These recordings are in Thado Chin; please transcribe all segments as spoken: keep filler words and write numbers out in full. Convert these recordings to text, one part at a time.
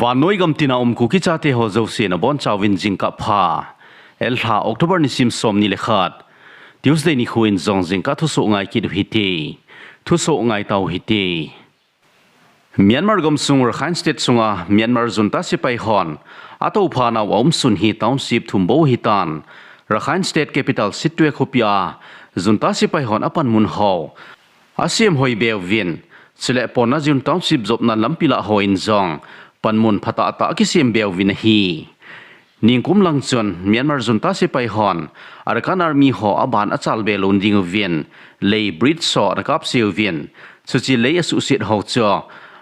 Vannoi gam tina um Kuki chate ho jouse nabonchauvin jingkah pha. Elha October nisim somni le khat, Tuesday nikho in jong jingkah thusoh ngai kit u hite. Thusoh ngai tau hite. Myanmar gamsung Rakhine State sunga Myanmar junta sepai hon atoupha nau aumsun hi township thum bou ahitan, Rakhine State capital Sittwe khopia junta sepai hon apanmun ho asem hoi beuvin, chule Ponajin township jopna lampi lah hon jong panmun phatah tah akisem beuvin ahi. Ningkum lang chun Myanmar junta sepai hon Arakan Army ho aban achal be lou ding uvin, lei bridge ho anakap se uvin, chuche lei asuhset ho chu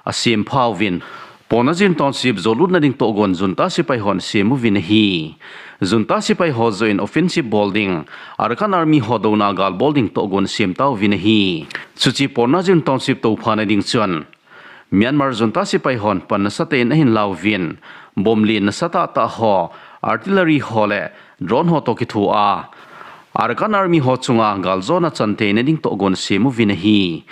asem pha uvin, Ponajin township jolutna ding tohgon junta sepai hon asem uvin ahi. Junta sepai ho jouvin offensive bol ding, Arakan Army ho douna gal bol ding tohgon asem tauvin ahi. Chuche Ponajin township touphana ding chun Myanmar junta sepai hon pan nasatah in ahin lauvin, bomb len nasatah tah ho, artillery ho le drone ho toh kithoa Arakan Army ho chunga galjona chanteina ding tohgon asem uvin ahi.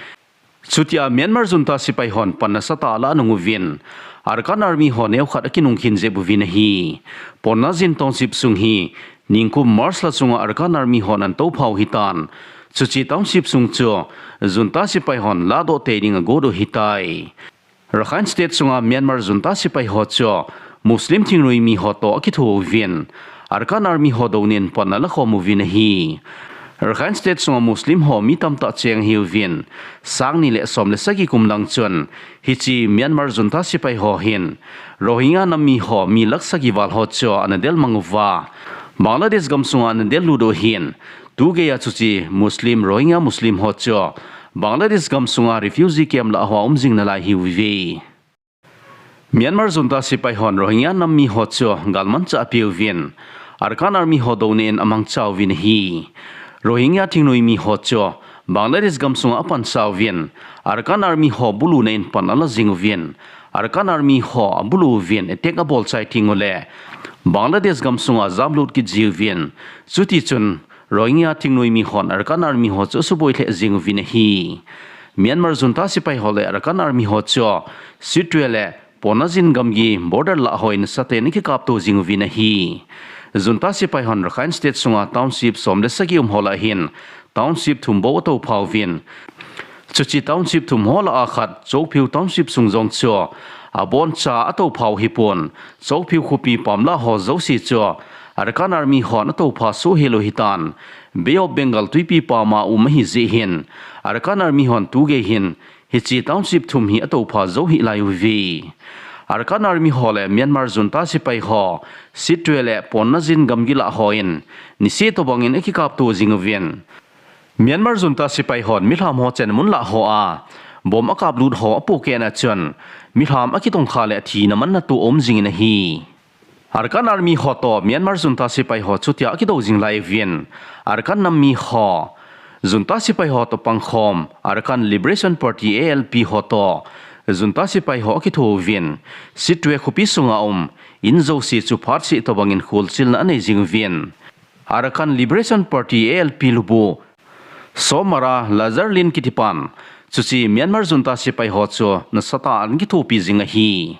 Chutia Myanmar junta sepai hon pan nasatah alah nung uvin, Arakan Army ho neokhat akinung khin jep uvin ahi. Ponajin township sung hi ningkum March lha sunga Arakan Army hon anatoupha u ahitan, chuche township sung chu junta sepai hon ladoh tei ding agot u ahitai. Rakhine State sunga Myanmar junta sepai ho chu Muslim thingnoimi ho toh akitho uvin, Arakan Army ho dounain pan alakhom uvin ahi. Rakhine State sunga Muslim ho mi tamtah cheng ahiuvin, sangni le som le sagi kum lang chun hiche Myanmar junta sepai ho hin Rohingya nam mi ho mi lakh sagi val ho chu anadel mang uva, Bangladesh gamsunga anadel lut u ahin, tugeiya chuche Muslim, Rohingya Muslim ho chu Bangladesh gamsunga refugee camp lah hoa aum jing nalai ahiuve. Myanmar junta sepai hon Rohingya nam mi ho chu galmanchah apeuvin, Arakan Army ho dounain amangchauvin ahi. Rohingya thingnoimi ho chu Bangladesh gamsunga apansauvin, Arakan Army ho bulunain pan ala jing uvin, Arakan Army ho abulu uvin attack abol chai teng uleh Bangladesh gamsunga ajamlut kit jiuvin, chutichun Rohingya thingnoimi hon Arakan Army ho chu asuboi lheh jing uvin ahi. Myanmar junta sepai ho le Arakan Army ho chu Sittwe le Ponajin gamgi border lah hoa nasatah in akikapto jing uvin ahi. Junta sepai hon Rakhine State sunga township som le sagi um ho lah hin township thum bou atoupha uvin, chuche township thum ho lah a khat Kyaukphyu township sung jong chu aboncha atoupha u ahipon, Kyaukphyu khopi pam lah ho jouse chu Arakan Army hon atoupha soh hel u ahitan, Bay of Bengal twipi pama um ahi jeh hin, Arakan Army hon tugei hin hiche township thum hi atoupha jou hih lai uve. Arakan Army ho le Myanmar junta sepai ho Sittwe le Ponajin gamgi lah hoa niseh tobangin akikapto jing uvin, Myanmar junta sepai hon milham ho chenmun lah hoa bomb akaplut ho apohkeh na chun milham akitongkha le athina manna toh aum jingin ahi. Arakan Army ho toh Myanmar junta sepai ho chutia akidou jing lai uvin, Arakan nam mi ho junta sepai ho toh pangkhom Arakan Liberation Party, A L P ho toh junta sepai ho akitho uvin, Sittwe khopi sunga um in jouse chu phatseh tobangin kholchilna anei jing uvin, Arakan Liberation Party, A L P lubu Somara Lazarlin kitipan chuche Myanmar junta sepai ho chu nasatah in akithopi jing ahi.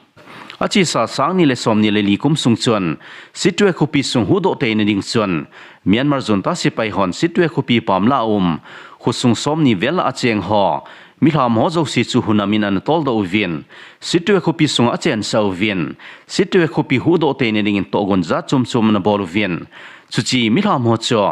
Achesa sangni le somni le li kum sung chun Sittwe khopi sung huhdoh teina ding chun Myanmar junta sepai hon Sittwe khopi pam lah a um khosung somni vel a acheng ho, milham ho jouse chu hunam in anatoldoh uvin, Sittwe khopi sunga achensah uvin, Sittwe khopi huhdoh teina dingin tohgon jat chom chom anabol uvin, chuche milham ho chu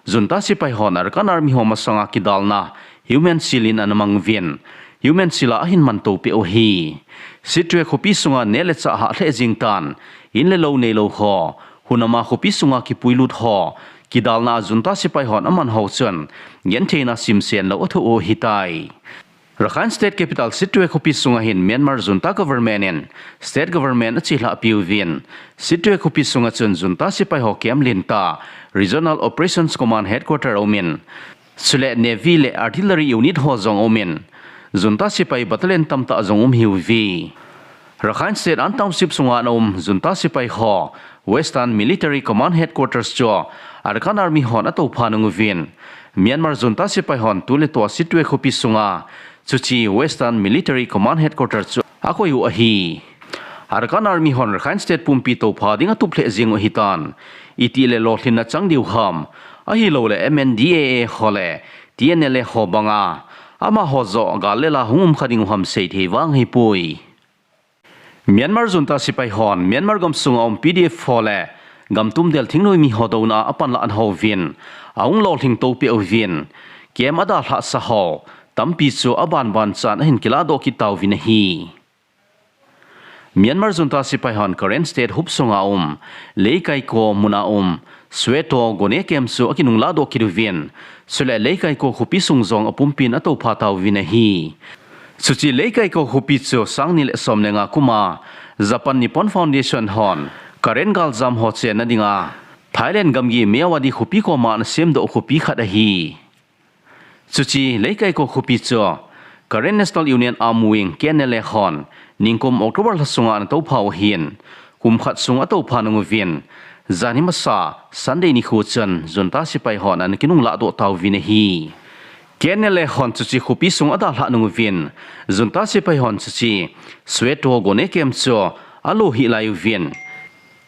junta sepai hon Arakan Army ho masanga kidalna human shield in anamang uvin, human shield a ahin manto peh u ahi. Sittwe khopi sunga neh le chah hah lheh jing tan, in le lou neilou ho, hunam a khopi sunga kipuilut ho, kidalna a junta sepai hon aman ho chun gentheina simsen lou athoh u ahitai. Rakhine State Capital Sittwe khopi sunga hin Myanmar junta government in state government achelhah peh uvin, Sittwe khopi sunga chun junta sepai ho camp lentah, Regional Operations Command Headquarter aumin, chule Navy le Artillery Unit ho jong aumin, junta sepai battalion tamtah jong um ahiuve. Rakhine State An Township sunga ana um junta sepai ho Western Military Command Headquarters chu Arakan Army hon atoupha nung uvin, Myanmar junta sepai hon tuletua Sittwe khopi sunga chuche Western Military Command Headquarters chu akoi u ahi. Arakan Army hon Rakhine State pumpi topha ding atup lheh jing u ahitan. Itih le lolhinna chang diu ham. Ahilouleh M N D A A ho le T N L A ho banga amaho joh gal le la hung um kha ding u ham seithei vang ahipoi. Myanmar junta sepai hon Myanmar gamsunga um P D F ho le gamtum del thingnoimi ho douna a panlah ana houvin, ahung lolhing topeh uvin, camp adalhah sa ho tampi chu abanban chan ahin kilahdoh kit tauvin ahi. Myanmar junta sepai hon Karen State huop sunga um Leikaiko muna um Sweto Gone camp chu akinung lahdoh kit uvin, chule Leikaiko khopi sung jong apumpin atopha tauvin ahi. Chuche Leikaiko khopi chu sang ni le som le nga kuma Japan Nippon Foundation hon Karen galjam ho chenna dinga Thailand gamgi Myawaddy khopi koma ana semdoh khopi khat ahi. Chuche Leikaiko khopi chu Karen National Union Arm Wing, K N L A hon ningkum October lha sunga ana topha u ahin, kum khat sung atopha nung uvin, janhi masa Sunday nikho chun junta sepai hon ana kinung lahdoh tauvin ahi. K N L A hon chuche khopi sung adalhah nung uvin, junta sepai hon chuche Sweto Gone camp chu alo hih lai uvin,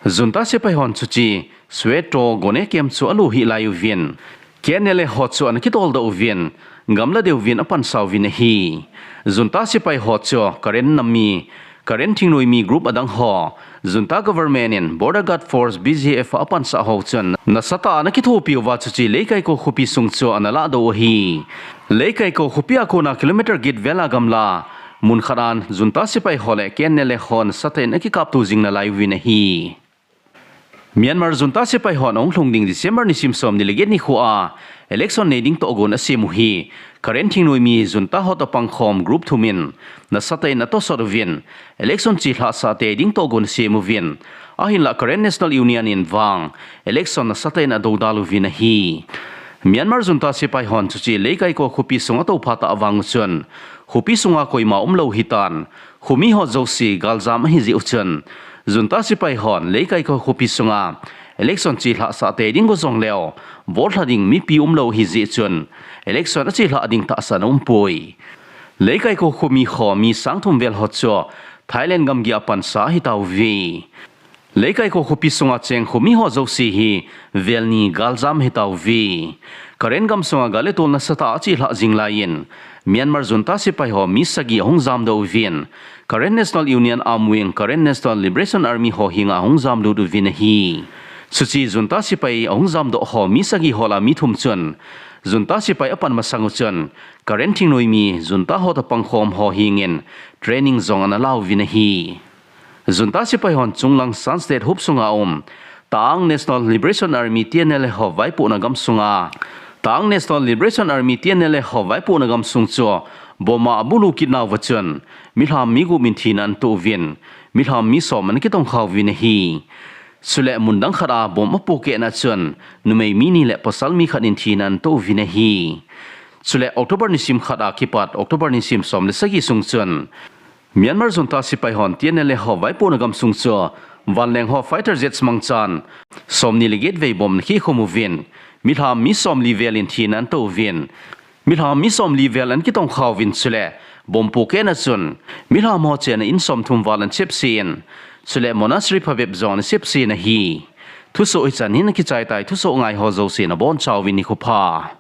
junta sepai hon chuche Sweto Gone camp chu alo hih lai uvin, K N L A ho chu ana kitoldoh uvin, gamla deuvin apansa uvin ahi. Junta sepai ho chu Karen nam mi, Karen thingnoimi group adang ho, junta government in Border Guard Force, B G F a apansah ho chun nasatah a ana kithopi uva chuche Leikaiko khopi sung chu ana lahdoh u ahi. Leikaiko khopi a kona kilometer get vel a gamla mun khat a junta sepai ho le K N L A hon nasatah in akikapto jing nalai uvin ahi. Myanmar junta sepai hon ahung lhung ding December nisim somni le get nikho a election nei ding tohgon asem u hi Karen thingnoimi junta ho toh pangkhom group thum in nasatah in atosot uvin, election chelhahsah tei ding tohgon asem uvin, ahinlah Karen National Union in vang election nasatah in adoudal uvin ahi. Myanmar junta sepai hon chuche Leikaiko khopi sung atopha tah vang u chun, khopi sunga koima umlou hitan, khomi ho jouse galjam ahi jeh u chun, junta sepai hon Leikaiko khopi sunga election chelhahsah tei ding go jongleu, vote lha ding mipi umlou ahi jeh chun, election achelhah ding tahsan aumpoi. Leikaiko khomi ho mi sang thum vel ho chu Thailand gamgi a pansa ahitauve. Leikaiko khopi sunga cheng khomi ho jouse hi velni galjam ahitauve. Karen gamsunga gal le tol nasatah a achelhah jing laiyin, Myanmar junta sepai ho mi sagi ahung jamdoh uvin, Karen National Union Arm Wing, Karen National Liberation Army ho henga ahung jamlut uvin ahi. Chuche junta sepai ahung jamdoh ho mi sagi ho lah a mi thum chun, junta sepai apan masang u chun, Karen thingnoimi junta ho toh pangkhom ho hengin training jong ana lauvin ahi. Junta sepai hon chunglang Shan State huop sunga um Ta'ang National Liberation Army, T N L A ho vaipohna gamsunga, Ta'ang National Liberation Army, T N L A ho vaipohna gamsung chu bomb a abulu kit nauva chun, milham mi gup in thina ana toh uvin, milham mi som ana kitongkha uvin ahi. Chule mun dang khat a bomb apohkeh na chun, numei mi ni le pasal mi khat in thina ana toh uvin ahi. Chule October nisim khat a kipat October nisim som le sagi sung chun, Myanmar junta sepai hon T N L A ho vaipohna gamsung chu vanleng ho fighter jets mangchan somni le get vei bomb ana kikhum uvin, milham mi somli vel in thina ana toh uvin, milham mi somli vel ana kitongkha uvin, chule bomb pohkeh na chun milham ho chenna in somthum val ana chepsen, chule monastery phabep jong ana chepsen ahi. Thusoh hichan hin akichai tai, thusoh ngai ho jouse nabonchauvin nikho pha.